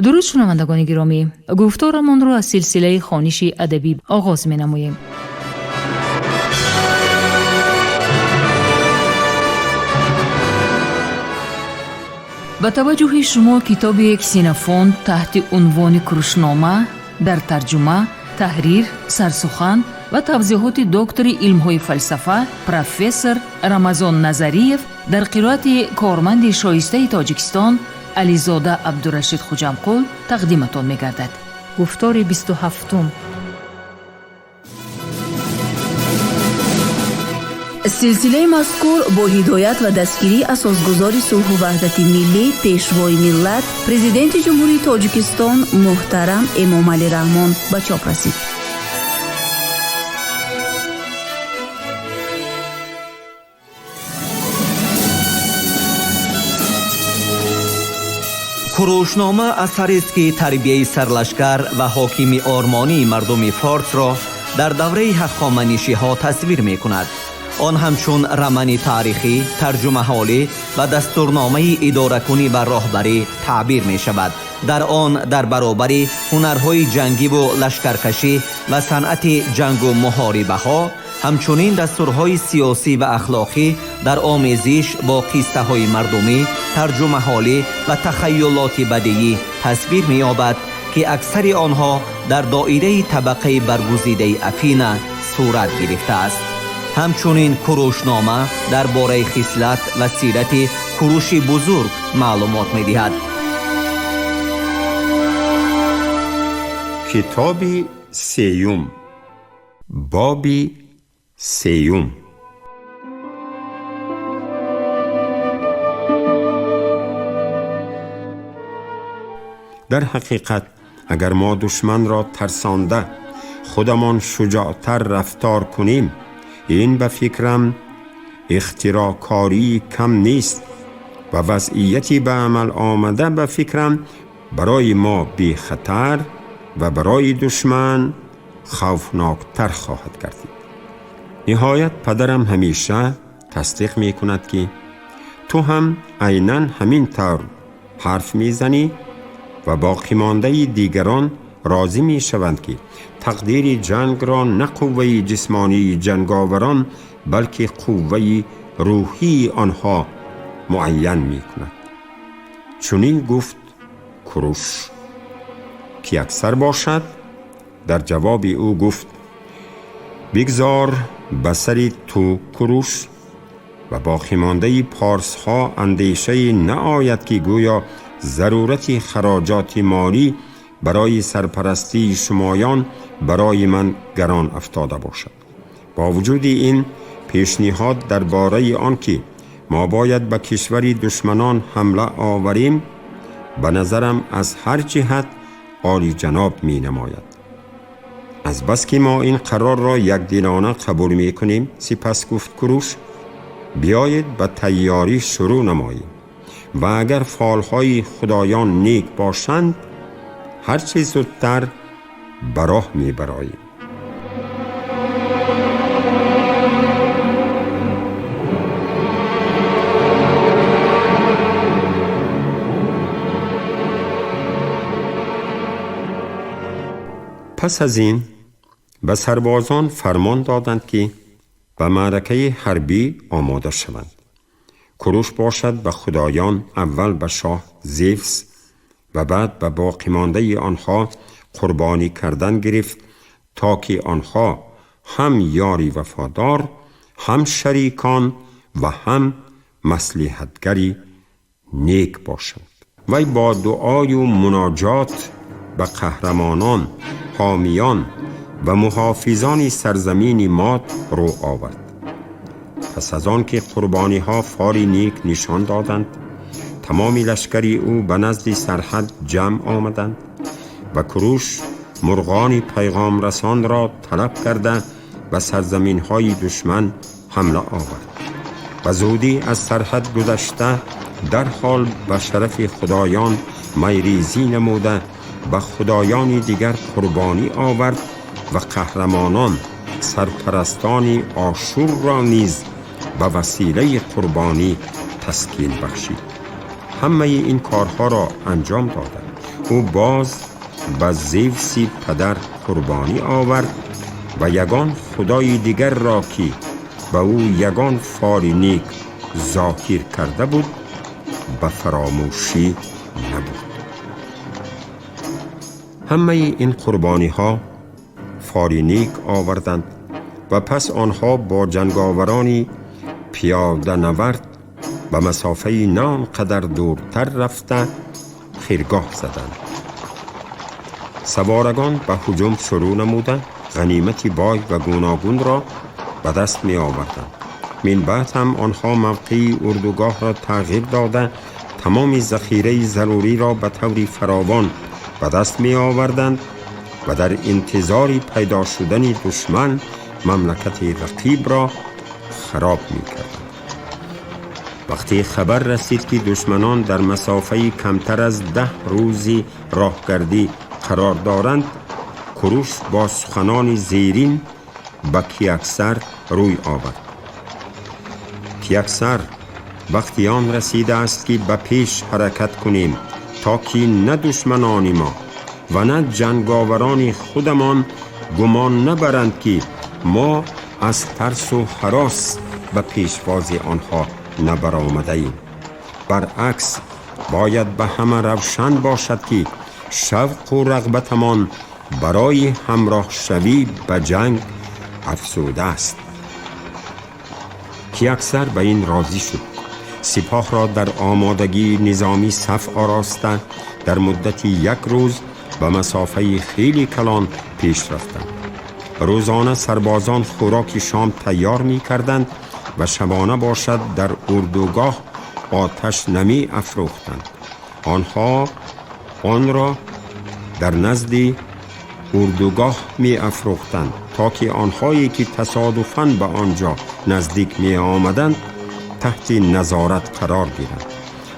Дуруд, шунавандагони гиромӣ! Гуфторамонро аз силсилаи хониши адабӣ оғоз менамоем. Ба таваҷҷӯҳи шумо китоби Ксенофонт таҳти унвони Курушнома дар тарҷума, таҳрир, сарсухан ва тавзеҳоти доктори илмҳои фалсафа, профессор Рамазон Назариев дар қироати корманди шоистаи Тоҷикистон Ализода Абдурашид Хуҷамқул тақдиматон мегардад. Гуфтори 27-ум. Силсилаи мазкур бо ҳидоят ва дастгирии асосгузори сулҳу ваҳдати миллӣ, пешвои миллат, Президенти Ҷумҳурии Тоҷикистон муҳтарам Эмомалӣ Раҳмон ба чоп расид. Курушнома асарест, ки тарбияи сарлашкар ва ҳокими ормонии мардуми форсро дар давраи ҳахоманишиҳо тасвир мекунад. Он ҳамчун рамани таърихӣ, тарҷумаҳолӣ ва дастурномаи идоракунӣ ва роҳбарӣ таъбир мешавад. Дар он дар баробари ҳунарҳои ҷангиву лашкаркашӣ ва санъати ҷангу муҳорибаҳо, ҳамчунин дастурҳои сиёсӣ ва ахлоқӣ дар омезиш бо қиссаҳои мардумӣ, тарҷумаҳолӣ ва тахайюлоти бадиӣ тасвир меёбад, ки аксари онҳо дар доираи табақаи баргузидаи Афина сурат гирифтааст. Ҳамчунин Курушнома дар бораи хислат ва сирати Куруши Бузург маълумот медиҳад. Китоби сеюм, боби сеюм. Дар ҳақиқат, агар мо душманро тарсонда, худамон шуҷоътар рафтор кунем, ин ба фикрам ихтироъкории кам нест ва вазъияти ба амал омада ба фикрам барои мо бехатар ва барои душман хавфноктар хоҳад гардид. Ниҳоят, падарам ҳамеша тасдиқ мекунад, ки ту ҳам айнан ҳамин тавр ҳарф мезанӣ ва боқимондаи дигарон розӣ мешаванд, ки тақдири ҷангро на қувваи ҷисмонии ҷанговарон, балки қувваи рӯҳии онҳо муайян мекунад. Чунин гуфт Куруш, ки аксар бошад дар ҷавоби ӯ гуфт: бигзор ба сари ту, Куруш, ва боқимондаи порсҳо андешае наояд, ки гӯё зарурати хароҷоти молӣ барои сарпарастии шумоён барои ман гарон афтода бошад. Бо вуҷуди ин пешниҳод дар бораи он ки мо бояд ба кишвари душманон ҳамла оварем, ба назарам аз ҳар ҷиҳат олиҷаноб менамояд. Азбаски мо ин қарорро якдилона қабул мекунем, сипас гуфт Куруш, биёед ба тайёрӣ шурӯъ намоем ва агар фолҳои худоён нек бошанд, ҳарчи зудтар ба роҳ мебароем. Пас аз ин ба сарбозон фармон доданд, ки ба маъракаи ҳарбӣ омода шаванд. Куруш бошад ба худоён, аввал ба шоҳ Зевс ва баъд ба боқимондаи онҳо қурбонӣ кардан гирифт, то ки онҳо ҳам ёри вафодор, ҳам шарикон ва ҳам маслиҳатгари нек бошанд. Вай бо дуою муноҷот ба қаҳрамонон, ҳомиён ва муҳофизони сарзамини Мод рӯ овард. Пас аз он ки қурбониҳо фори нек нишон доданд, тамоми лашкари ӯ ба назди сарҳад ҷамъ омаданд ва Куруш мурғони пайғомрасонро талаб карда, ба сарзаминҳои душман ҳамла овард ва зудӣ аз сарҳад гузашта, дарҳол ба шарафи худоён майрезӣ намуда, ба худоёни дигар қурбонӣ овард ва қаҳрамонон, сарпарастони Ошурро низ ба василаи қурбонӣ таскин бахшид. Ҳамаи ин корҳоро анҷом доданд. Ӯ боз ба Зевси падар қурбонӣ овард ва ягон худои дигарро, ки ба ӯ ягон фоли нек зоҳир карда буд, ба фаромӯшӣ набуд. Ҳамаи ин қурбониҳо фоли нек оварданд ва пас онҳо бо ҷанговарони пиёданавард ба масофаи на он қадар дуртар рафта хиргоҳ заданд. Саворагон ба ҳуҷум шурӯъ намуда, ғанимати бой ва гуногунро ба даст меоварданд. Мин баъд ҳам онҳо мавқеи урдугоҳро тағйир дода, тамоми захираи заруриро ба таври фаровон ба даст меоварданд ва дар интизори пайдо шудани душман мамлакати рақибро хароб мекарданд. Вақте хабар расид, ки душманон дар масофаи камтар аз 10 рӯзи роҳгардӣ қарор доранд, Куруш бо суханони зерин ба Кияксар рӯй овард: «Кияксар, вақти он расидааст, ки ба пеш ҳаракат кунем, то ки на душманони мо ва на ҷанговарони худамон гумон набаранд, ки мо аз тарсу ҳарос ба пешвози онҳо набаромадаем. Баръакс, бояд ба ҳама равшан бошад, ки шавқу рағбатамон барои ҳамроҳшавӣ ба ҷанг афзудааст». Кияксар ба ин розӣ шуд. Сипоҳро дар омодагии низомӣ саф ороста, дар муддати як рӯз ба масофаи хеле калон пеш рафтанд. Рӯзона сарбозон хӯроки шом тайёр мекарданд ва шабона бошад дар урдугоҳ оташ намӣ афрӯхтанд. Онҳо онро дар назди урдугоҳ меафрӯхтанд, то ки онҳое, ки тасодуфан ба он ҷо наздик меомаданд, таҳти назорат қарор гиранд.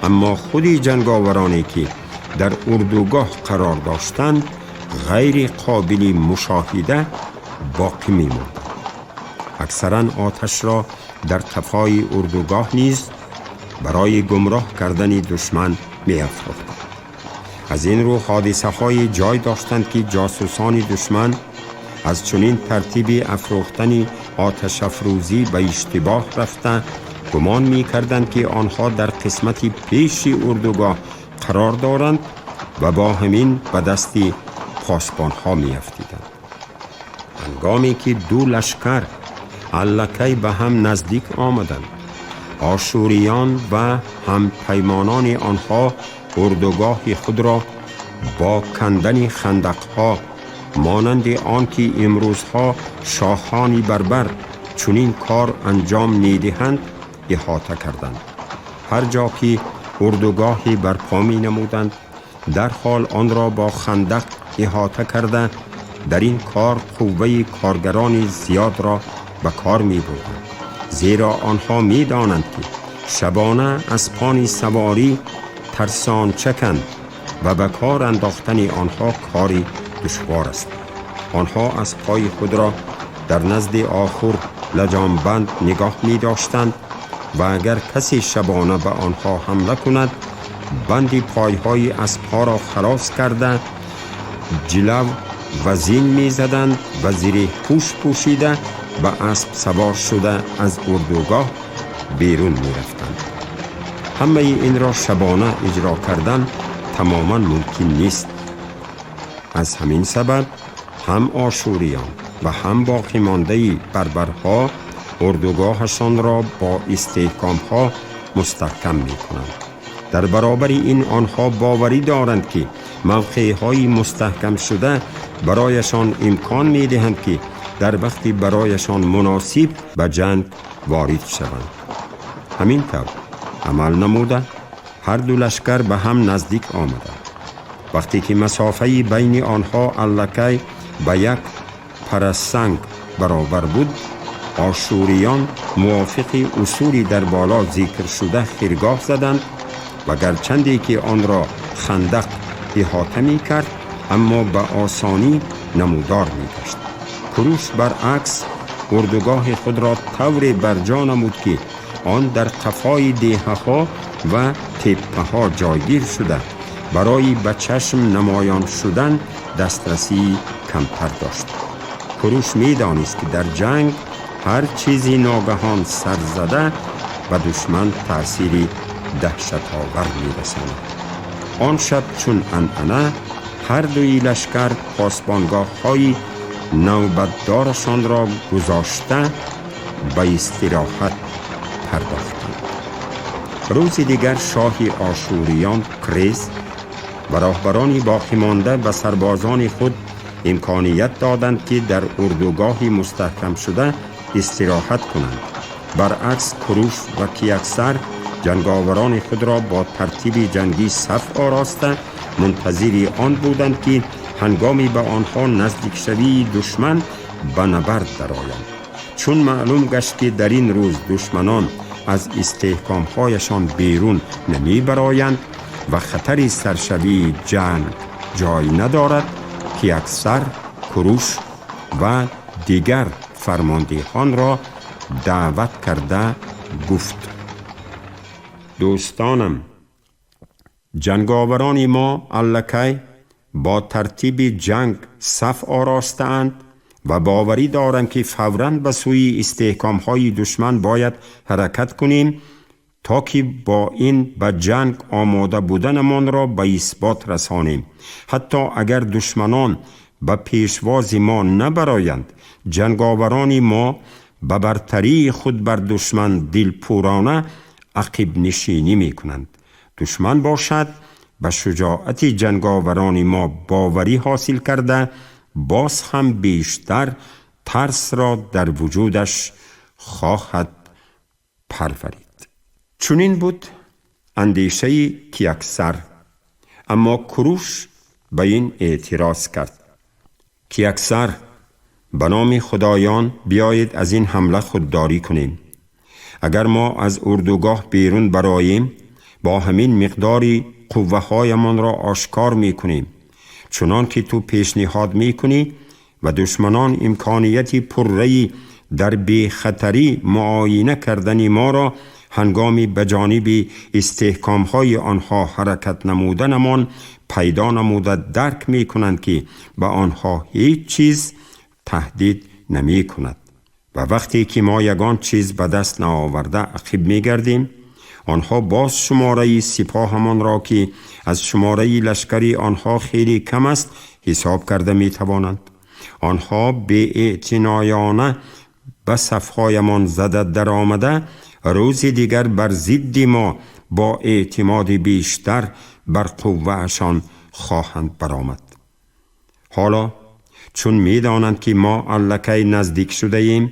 Аммо худи ҷанговароне, ки дар урдугоҳ қарор доштанд, ғайри қобили мушоҳида боқӣ мемонданд. Аксаран оташро дар қафои урдугоҳ низ барои гумроҳ кардани душман меафрӯхтанд. Аз ин рӯ ҳодисаҳое ҷой доштанд, ки ҷосусони душман аз чунин тартиби афрӯхтани оташафрӯзӣ ба иштибоҳ рафта, гумон мекарданд, ки онҳо дар қисмати пеши урдугоҳ қарор доранд ва бо ҳамин ба дасти посбонҳо меафтиданд. Ҳангоме ки ду лашкар аллакай ба ҳам наздик омаданд, ошӯриён ва ҳампаймонони онҳо урдугоҳи худро бо кандани хандақҳо, монанди он ки имрӯзҳо шоҳони барбар чунин кор анҷом медиҳанд, иҳота карданд. Ҳар ҷо ки урдугоҳе барпо менамуданд, дарҳол онро бо хандақ иҳота карда, дар ин кор қувваи коргарони зиёдро ба кор мебурданд, зеро онҳо медонанд, ки шабона аспони саворӣ тарсончаканд ва ба кор андохтани онҳо кори душвор аст. Онҳо аспҳои худро дар назди охур лаҷомбанд нигоҳ медоштанд ва агар касе шабона ба онҳо ҳамла кунад, банди пойҳои аспҳоро халос карда, ҷилав ва зин мезаданд ва зиреҳпӯш пӯшида, ба асп савор шуда, аз урдугоҳ берун мерафтанд. Ҳамаи инро шабона иҷро кардан тамоман мумкин нест. Аз ҳамин сабаб ҳам ошӯриён ва ҳам боқимондаи барбарҳо урдугоҳашонро бо истеҳкомҳо мустаҳкам мекунанд. Дар баробари ин онҳо боварӣ доранд, ки мавқеъҳои мустаҳкамшуда барояшон имкон медиҳанд, ки дар вақти барояшон муносиб ба ҷанг ворид шаванд. Ҳамин тавр амал намуда, ҳар ду лашкар ба ҳам наздик омаданд. Вақте ки масофаи байни онҳо аллакай ба як парасанг баробар буд, ошӯриён мувофиқи усули дар боло зикршуда хиргоҳ заданд ва гарчанде ки онро хандақ иҳота мекард, аммо ба осонӣ намудор мегашт. Куруш баръакс урдугоҳи худро тавре барҷо намуд, ки он дар қафои деҳаҳо ва теппаҳо ҷойгир шуда, барои ба чашм намоён шудан дастрасии камтар дошт. Куруш медонист, ки дар ҷанг ҳар чизи ногаҳон сар зада ба душман таъсири даҳшатовар мерасонад. Он шаб чун анъана ҳар дуи лашкар посбонгоҳҳои навбатдорашонро гузошта ба истироҳат пардохтанд. Рӯзи дигар шоҳи ошӯриён Крез ва роҳбарони боқимонда ба сарбозони худ имконият доданд, ки дар урдугоҳи мустаҳкамшуда истироҳат кунанд. Баръакс, Куруш ва Кияксар ҷанговарони худро бо тартиби ҷангӣ саф ороста мунтазири он буданд, ки ҳангоми ба онҳо наздикшавии душман ба набард дароянд. Чун маълум гашт, ки дар ин рӯз душманон аз истеҳкомҳояшон берун намебароянд ва хатари саршавии ҷанг ҷой надорад, Кияксар Куруш ва дигар фармондеҳонро даъват карда гуфт: Дӯстонам, ҷанговарони мо аллакай бо тартиби ҷанг саф оростаанд ва боварӣ дорам, ки фавран ба сӯи истеҳкомҳои душман бояд ҳаракат кунем, то ки бо ин ба ҷанг омода буданамонро ба исбот расонем. Ҳатто агар душманон ба пешвози мо набароянд, ҷанговарони мо ба бартарии худ бар душман дилпурона ақибнишинӣ мекунанд. Душман бошад, ба шуҷоати ҷанговарони мо боварӣ ҳосил карда, боз ҳам бештар тарсро дар вуҷудаш хоҳад парварид. Чунин буд андешаи Кияксар, аммо Куруш ба ин эътироз кард: Кияксар, ба номи худоён, биёед аз ин ҳамла худдорӣ кунем. Агар мо аз урдугоҳ берун бароем, бо ҳамин миқдори қувваҳоямонро ошкор мекунем, чунон ки ту пешниҳод мекунӣ, ва душманон имконияти пурраи дар бехатарӣ муоина кардани моро ҳангоми ба ҷониби истеҳкомҳои онҳо ҳаракат намуданамон пайдо намуда дарк мекунанд, ки ба онҳо ҳеҷ чиз таҳдид намекунад. Ва вақте ки мо ягон чиз ба даст наоварда ақиб мегардем, онҳо боз шумораи сипоҳамонро, ки аз шумораи лашкари онҳо хеле кам аст, ҳисоб карда метавонанд. Онҳо беэътиноёна ба сафҳоямон зада даромада, рӯзи дигар бар зидди мо бо эътимоди бештар бар қувваашон хоҳанд баромад. Ҳоло чун медонанд, ки мо аллакай наздик шудаем,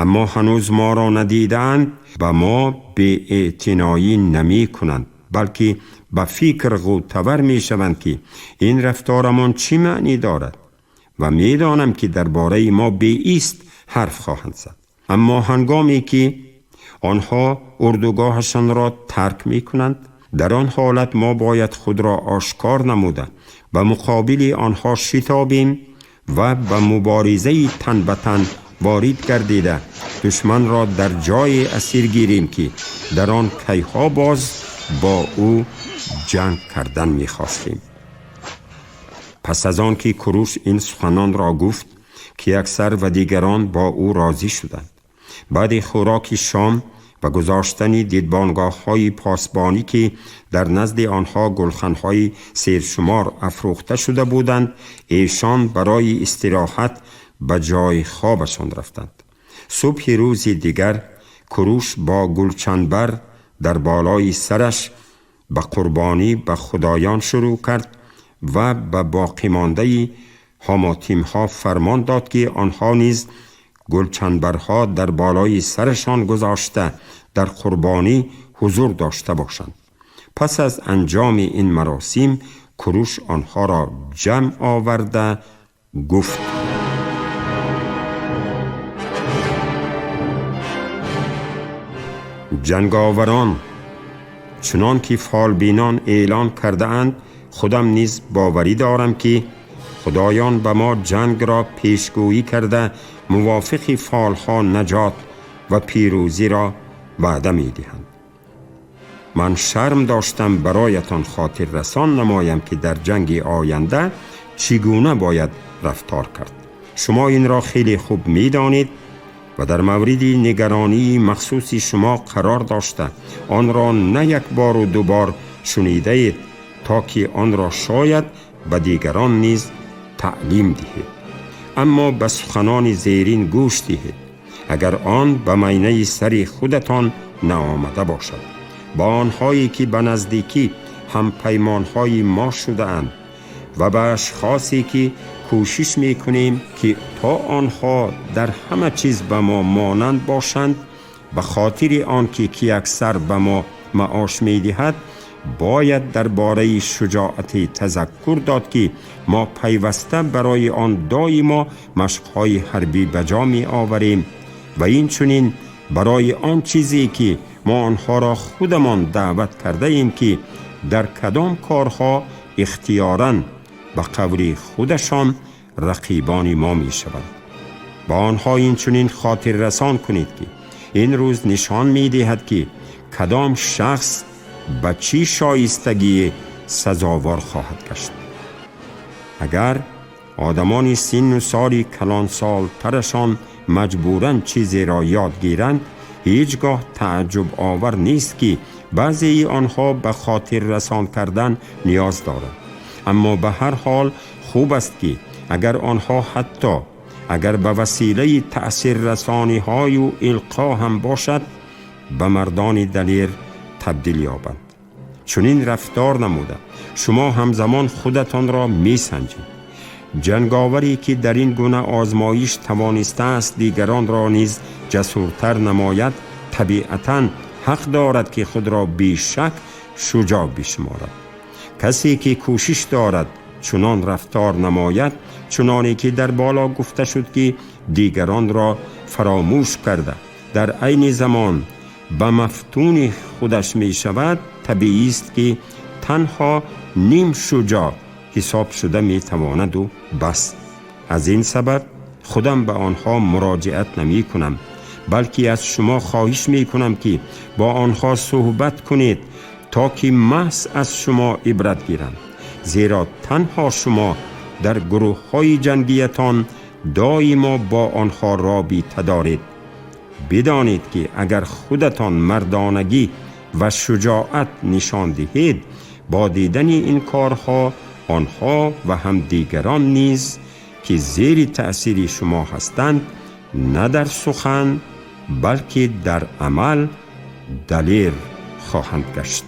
аммо ҳанӯз моро надидаанд, ба мо беэътиноӣ намекунанд, балки ба фикр ғӯтавар мешаванд, ки ин рафторамон чӣ маънӣ дорад, ва медонам, ки дар бораи мо беист ҳарф хоҳанд зад. Аммо ҳангоме ки онҳо урдугоҳашонро тарк мекунанд, дар он ҳолат мо бояд худро ошкор намуда ба муқобили онҳо шитобем ва ба муборизаи тан ба тан ворид гардида, душманро дар ҷое асир гирем, ки дар он кайҳо боз бо ӯ ҷанг кардан мехостем. Пас аз он ки Куруш ин суханонро гуфт, Кияксар ва дигарон бо ӯ розӣ шуданд. Баъди хӯроки шом ва гузоштани дидбонгоҳҳои посбонӣ, ки дар назди онҳо гулханҳои сершумор афрӯхта шуда буданд, эшон барои истироҳат ба ҷои хобашон рафтанд. Субҳи рӯзи дигар Куруш бо гулчанбар дар болои сараш ба қурбонӣ ба худоён шурӯъ кард ва ба боқимондаи ҳамотимҳо фармон дод, ки онҳо низ гулчанбарҳо дар болои сарашон гузошта дар қурбонӣ ҳузур дошта бошанд. Пас аз анҷоми ин маросим Куруш онҳоро ҷамъ оварда гуфт: Ҷанговарон, чунон ки фолбинон эълон кардаанд, худам низ боварӣ дорам, ки худоён ба мо ҷангро пешгӯӣ карда, мувофиқи фолҳо наҷот ва пирӯзиро ваъда медиҳанд. Ман шарм доштам бароятон хотиррасон намоям, ки дар ҷанги оянда чӣ гуна бояд рафтор кард. Шумо инро хеле хуб медонед ва дар мавриди нигаронии махсуси шумо қарор дошта, онро на як бору ду бор шунидаед, то ки онро шояд ба дигарон низ таълим диҳед. Аммо ба суханони зерин гӯш диҳед, агар он ба майнаи сари худатон наомада бошад. Ба онҳое ки ба наздикӣ ҳампаймонҳои мо шудаанд ва ба ашхосе ки кӯшиш мекунем, ки то онҳо дар ҳама чиз ба мо монанд бошанд, ба хотири он ки Кияксар ба мо маош медиҳад, бояд дар бораи шуҷоате тазаккур дод, ки мо пайваста барои он доимо машқҳои ҳарбӣ ба ҷо меоварем ва инчунин барои он чизе ки мо онҳоро худамон даъват кардаем, ки дар кадом корҳо ихтиёран ба қавли худашон рақибони мо мешаванд. Ба онҳо инчунин хотиррасон кунед, ки ин рӯз нишон медиҳад, ки кадом шахс ба чӣ шоистагие сазовор хоҳад гашт. Агар одамони синну соли калонсолтарашон маҷбуран чизеро ёд гиранд, ҳеҷ гоҳ тааҷҷубовар нест, ки баъзеи онҳо ба хотиррасон кардан ниёз доранд. Аммо ба ҳар ҳол хуб аст, ки агар онҳо ҳатто агар ба василаи таъсиррасониҳою илқо ҳам бошад, ба мардони далер табдил ёбанд. Чунин рафтор намуда, шумо ҳамзамон худатонро месанҷед. Ҷанговаре ки дар ин гуна озмоиш тавонистааст дигаронро низ ҷасуртар намояд, табиатан ҳақ дорад, ки худро бешак шуҷоъ бишуморад. Касе ки кӯшиш дорад чунон рафтор намояд, чуноне ки дар боло гуфта шуд, ки дигаронро фаромӯш карда, дар айни замон ба мафтуни худаш мешавад, табиист, ки танҳо ним шуҷоъ ҳисоб шуда метавонаду бас. Аз ин сабаб худам ба онҳо муроҷиат намекунам, балки аз шумо хоҳиш мекунам, ки бо онҳо суҳбат кунед, то ки маҳз аз шумо ибрат гиранд, зеро танҳо шумо дар гурӯҳҳои ҷангиятон доимо бо онҳо робита доред. Бидонед, ки агар худатон мардонагӣ ва шуҷоат нишон диҳед, бо дидани ин корҳо онҳо ва ҳам дигарон низ, ки зери таъсири шумо ҳастанд, на дар сухан, балки дар амал далер хоҳанд гашт.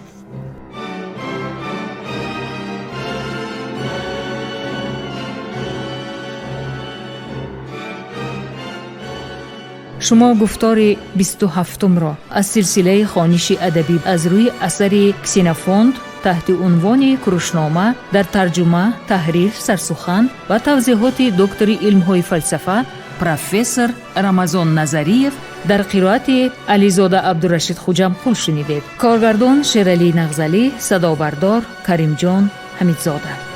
Шумо гуфтори 27-умро аз силсилаи хониши адабӣ аз рӯи асари Ксенофонт таҳти унвони Курушнома дар тарҷума, таҳрир, сарсухан ва тавзеҳоти доктори илмҳои фалсафа, профессор Рамазон Назариев дар қироати Ализода Абдурашид Хуҷамқул шунидед. Коргардон Шералӣ Нағзалӣ, садобардор Каримҷон Ҳамидзода.